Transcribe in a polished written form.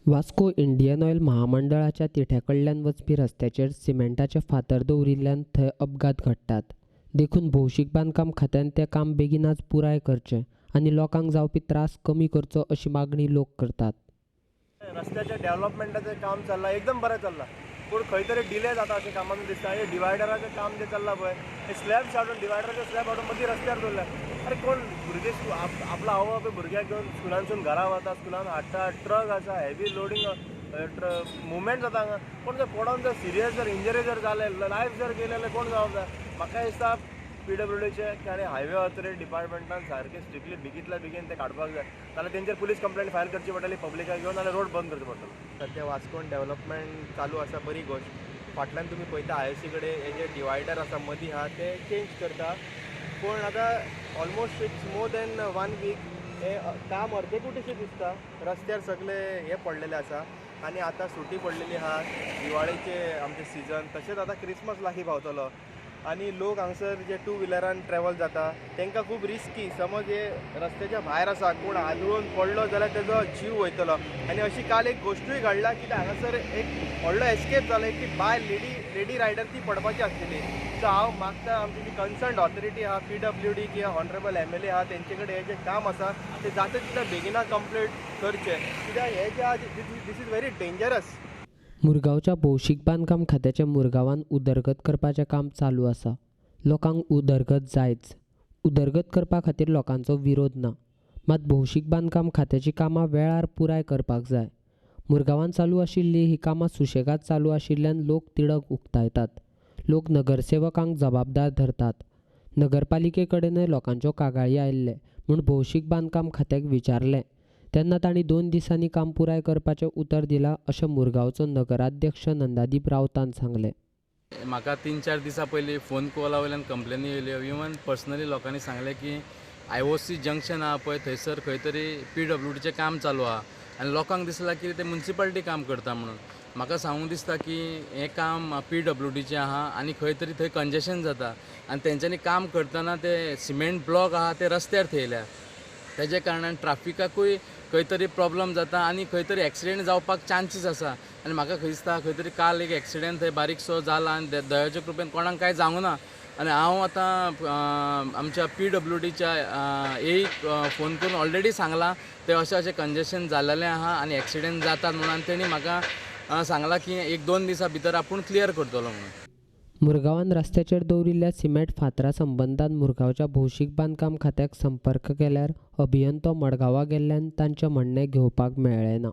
Vasco Indian oil महामंडळाच्या तिठ्या कडल्यान वचपी रस्त्याचेर सिमेंटाचे फातर दवरिल्ल्यान थंय अपघात घडटात. देखून भौशीक बांदकाम खात्यान तें काम बेगिनाच पुराय करचें आनी लोकांक जावपी त्रास कमी करचो अशी मागणी लोक करतात. रस्त्याच्या डेव्हलपमेंटाचें काम चल्लां, एकदम बरें चल्लां, पूण खंय तरी डिले जाता अशें कामांत दिसता. हे डिवायडराचें काम जें चल्लां पळय, हे स्लॅब्स हाडून डिवायडराचे स्लॅब हाडून मदीं रस्त्यार दवरल्या. अरे कोण भुरगे आपलो आवय बापूय भुरग्याक घेवन स्कुलांतसून घरा वता, स्कुलान हाडटा, ट्रक आसा, हेवी लोडींग मुवमेंट जाता हांगा. कोण जर पडोन जर सिरियस जर इंजरी जर जालें, लायफ जर गेलें जाल्यार कोण जबाबदार? म्हाका दिसता पीडब्ल्यूडीचे आनी हायवे ऑथॉरिटी डिपार्टमेंटान सारकें स्ट्रिक्टली बेगींतल्या बेगीन तें काडपाक जाय, नाल्यार तेंचेर पुलीस कंप्लेंट फायल करची पडटली पब्लिकाक घेवन, नाल्यार रोड बंद करचो पडटलो. सद्या वास्कोन डेव्हलपमेंट चालू आसा, बरी गोश्ट. फाटल्यान तुमी पळयता आय ओ सी कडेन हे जे डिवायडर आसा मदीं आहा ते चेंज करता, पूण आतां almost it's more than one week हे काम अर्देकुटेशें दिसता. रस्त्यार सगळे हे पडलेले आसा आनी आतां सुटी पडलेली आहा, दिवाळेचे आमचे सिजन, तशेंच आतां क्रिसमस लागीं पावतलो आनी लोक हांगसर जे टू व्हिलरान ट्रॅवल जाता तांकां खूब रिस्की. समज हे रस्त्याच्या भायर आसा, कोण आदळून पडलो जाल्यार तेजो जीव वयतलो. आनी अशी काल एक गोश्टूय घडला की हांगासर एक व्हडलो एस्केप जालो, एक ती बायल लेडी रायडर ती पडपाची आसलेली. सो हांव मागता आमची जी कन्सर्न ऑथॉरिटी आहा, पीडब्ल्यूडी किंवा ऑनरेबल एमएलए आहा, तेंचे कडेन हें जें काम आसा तें जाता तितलें बेगिना कंप्लीट करचें, कित्याक हें जें आहा this is very dangerous. मुरगांवच्या भौशीक बांदकाम खात्याचें मुरगांवान उदरगत करपाचें काम चालू आसा. लोकांक उदरगत जायच. उदरगत करपा खातीर लोकांचो विरोध ना, मात भौशीक बांदकाम खात्याचीं कामां वेळार पुराय करपाक जाय. मुरगांवान चालू आशिल्लीं हीं कामां सुशेगाद चालू आशिल्ल्यान लोक तिडक उक्तायतात. लोक नगरसेवकांक जबाबदार धरतात. नगरपालिके कडेनय लोकांच्यो कागाळी आयिल्ले म्हूण भौशीक बांदकाम खात्याक विचारलें तेन्ना तांणी 2 दिसांनी काम पुराय करपाचें उतर दिलां अशें मुरगांवचो नगराध्यक्ष नंदादीप राऊतान सांगलें. म्हाका 3-4 दिसां पयलीं फोन कॉला वयल्यान कंप्लेनी येयल्यो. इवन पर्सनली लोकांनी सांगलें की आय ओ सी जंक्शन आहा पळय, थंयसर खंय तरी पीडब्ल्यूडीचें काम चालू आहा आनी लोकांक दिसलां की तें मुन्सिपाल्टी काम करता म्हणून. म्हाका सांगूंक दिसता की हें काम पीडब्ल्यूडीचें आहा आनी खंय तरी थंय कंजेशन जाता आनी तेंच्यांनी काम करतना ते सिमेंट ब्लॉक आहा ते रस्त्यार थेयल्या. तेजे कारणान ट्राफिकाकूय खंय तरी प्रॉब्लम जाता आनी खंय तरी एक्सिडेंट जावपाक चान्सीस आसा. आनी म्हाका खंय दिसता खंय तरी काल एक एक्सिडेंट थंय बारीकसो जाला आनी दयाच्या कृपेन कोणाक कांय जावंक ना. आनी हांव आतां आमच्या पीडब्ल्यूडीच्या एक फोन करून ऑलरेडी सांगलां ते अशें अशें कंजेशन जालेलें आहा आनी एक्सिडेंट जातात म्हणून, आनी तेणी म्हाका सांगलां की 1-2 दिसां भितर आपूण क्लियर करतलो म्हणून. मुरगांवान रस्त्याचेर दवरिल्ल्या सिमेंट फातरा संबंदान मुरगांवच्या भौशीक बांदकाम खात्याक संपर्क केल्यार अभियंतो मडगांवां गेल्ल्यान तांचें म्हणणें घेवपाक मेळ्ळें ना.